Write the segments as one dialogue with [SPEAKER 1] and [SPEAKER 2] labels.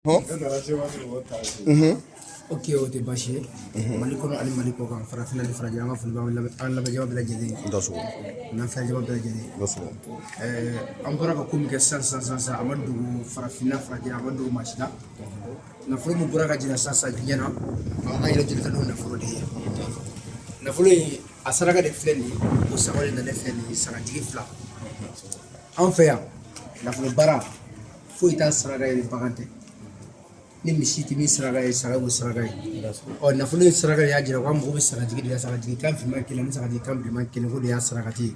[SPEAKER 1] Hɔn.
[SPEAKER 2] Ok, o tɛ baasi ye. Mali kɔnɔ ani Mali kɔ kan, farafinna ni farajɛla, an ka foli b'an lamɛn, an lamɛnjama bɛɛ lajɛlen ye.
[SPEAKER 1] Dasogo.
[SPEAKER 2] N'an fɛnjama bɛɛ lajɛlen.
[SPEAKER 1] Dasogo.
[SPEAKER 2] An bɔra ka ko min kɛ sisan sisan sisan sisan, a ma dogo farafinna, farajɛla, a ma dogo maa si la. Nafolo min bɔra ka jira sisan sisan diɲɛ na, an yɛrɛ jeli ka n'o nafolo de ye. Nafolo in, a saraka de filɛ nin ye. O saga de nalen filɛ nin ye, sagatigi fila. An fɛ yan, nafolo baara foyi t'a saraka ye ni bagan tɛ, ni misi tɛ min saraka ye, saga y'o saraka ye. Ɔ, nafolo in saraka de y'a jira k'an mago bɛ sagatigi de la, sagatigi kan finman kelen ani sagatigi kan bilenman kelen, ko de y'a sarakati ye.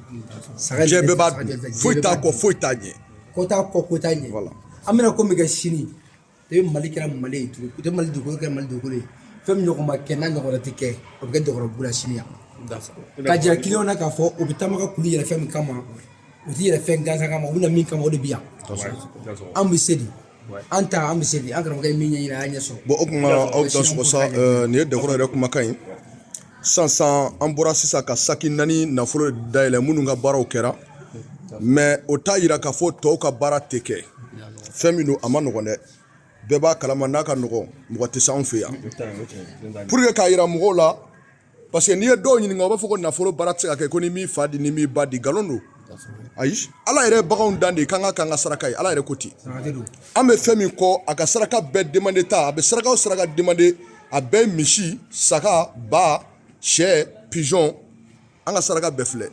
[SPEAKER 2] Saga
[SPEAKER 1] Diɲɛ bɛɛ b'a dun, foyi t'a kɔ, foyi t'a ɲɛ.
[SPEAKER 2] Ko t'a kɔ, ko t'a ɲɛ.
[SPEAKER 1] Voilà.
[SPEAKER 2] An bɛna ko min kɛ sini, o ye Mali kɛra Mali ye tugun, o tɛ Mali dugukolo kɛra Mali dugukolo ye. Fɛn min ɲɔgɔn ma kɛ, n'a ɲɔgɔn wɛrɛ tɛ kɛ, o bɛ kɛ dɔgɔtɔrɔbugu la sini yan, ka jira kiliyanw na k'a fɔ u bɛ taama ka kulu yɛlɛ fɛn min kama, u ti yɛlɛ fɛn gansan kama, u bɛna min kama, o de bɛ yan. An bɛ se de, an ta, an bɛ se de. An karamɔgɔkɛ ye min ɲɛɲini, a y'a ɲɛ sɔrɔ.
[SPEAKER 1] Bon, o tuma aw da sɔgɔ sa. Nin ye dɛkɔrɔ yɛrɛ kumakan ye. Sisan sisan, an bɔra sisan ka saki naani nafolo dayɛlɛ minnu ka baaraw kɛra, mais o t'a yira k'a fɔ tɔw ka baara tɛ kɛ. Fɛn min don, a ma nɔgɔn dɛ, bɛɛ b'a kalama. N'a ka nɔgɔn, mɔgɔ tɛ se anw fɛ yan. Pour que k'a yira mɔgɔw la, parce que n'i ye dɔw ɲininka, u b'a fɔ ko nafolo baara tɛ se ka kɛ, ko ni m'i fa di, ni m'i ba di. Nkalon don. Ayi, Ala yɛrɛ ye baganw dan de k'an ka k'an ka saraka ye. Ala yɛrɛ ko ten. An bɛ fɛn min kɔ, a ka saraka bɛɛ demande ta, a bɛ saraka o saraka demande, a bɛɛ ye misi, saga, ba, sɛ, pigeon. An ka saraka bɛɛ filɛ.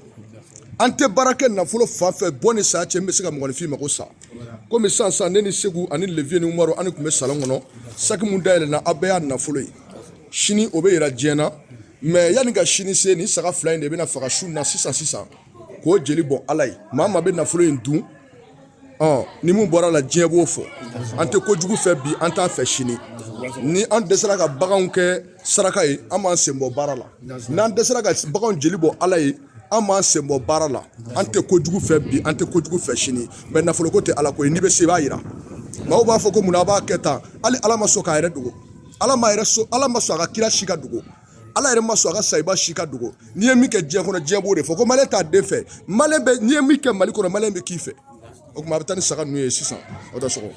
[SPEAKER 1] An tɛ baara kɛ nafolo fan fɛ. Bɔ ni saya cɛ, n bɛ se ka mɔgɔninfin mako sa. Komi sisan sisan, ne ni Segu ani Leviye ni Umaru, an tun bɛ salon kɔnɔ, saki mun dayɛlɛnna, aw bɛɛ y'a nafolo ye. Sini o bɛ yira diɲɛ na. Mais yanni ka sini se, ni saga fila in de bɛna faga su na sisan sisan k'o jeli bɔn Ala ye. Maa maa bɛ nafolo in dun, ɔ ni mun bɔra la, diɲɛ b'o fɔ. An tɛ kojugu fɛ bi, an t'a fɛ sini. Ni an dɛsɛra ka baganw kɛ saraka ye, an b'an sen bɔ baara la. N'an dɛsɛra ka baganw jeli bɔ Ala ye, an b'an sen bɔ baara la. An tɛ kojugu fɛ bi, an tɛ kojugu fɛ sini. Mais nafolo ko tɛ Ala ko ye. N'i bɛ se, i b'a yira. Maaw b'a fɔ ko munna a b'a kɛ tan. Hali Ala ma sɔn k'a yɛrɛ dogo. Ala ma yɛrɛ so, Ala ma sɔn a ka kira si ka dogo, Ala yɛrɛ ma sɔn a ka sayiba si ka dogo. N'i ye min kɛ diɲɛ kɔnɔ, diɲɛ b'o de fɔ ko maliyɛn t'a den fɛ. Maliyɛn bɛ, n'i ye min kɛ Mali kɔnɔ, maliyɛn bɛ k'i fɛ. O tuma a bɛ taa ni saga ninnu ye sisan. Aw da sɔgɔ.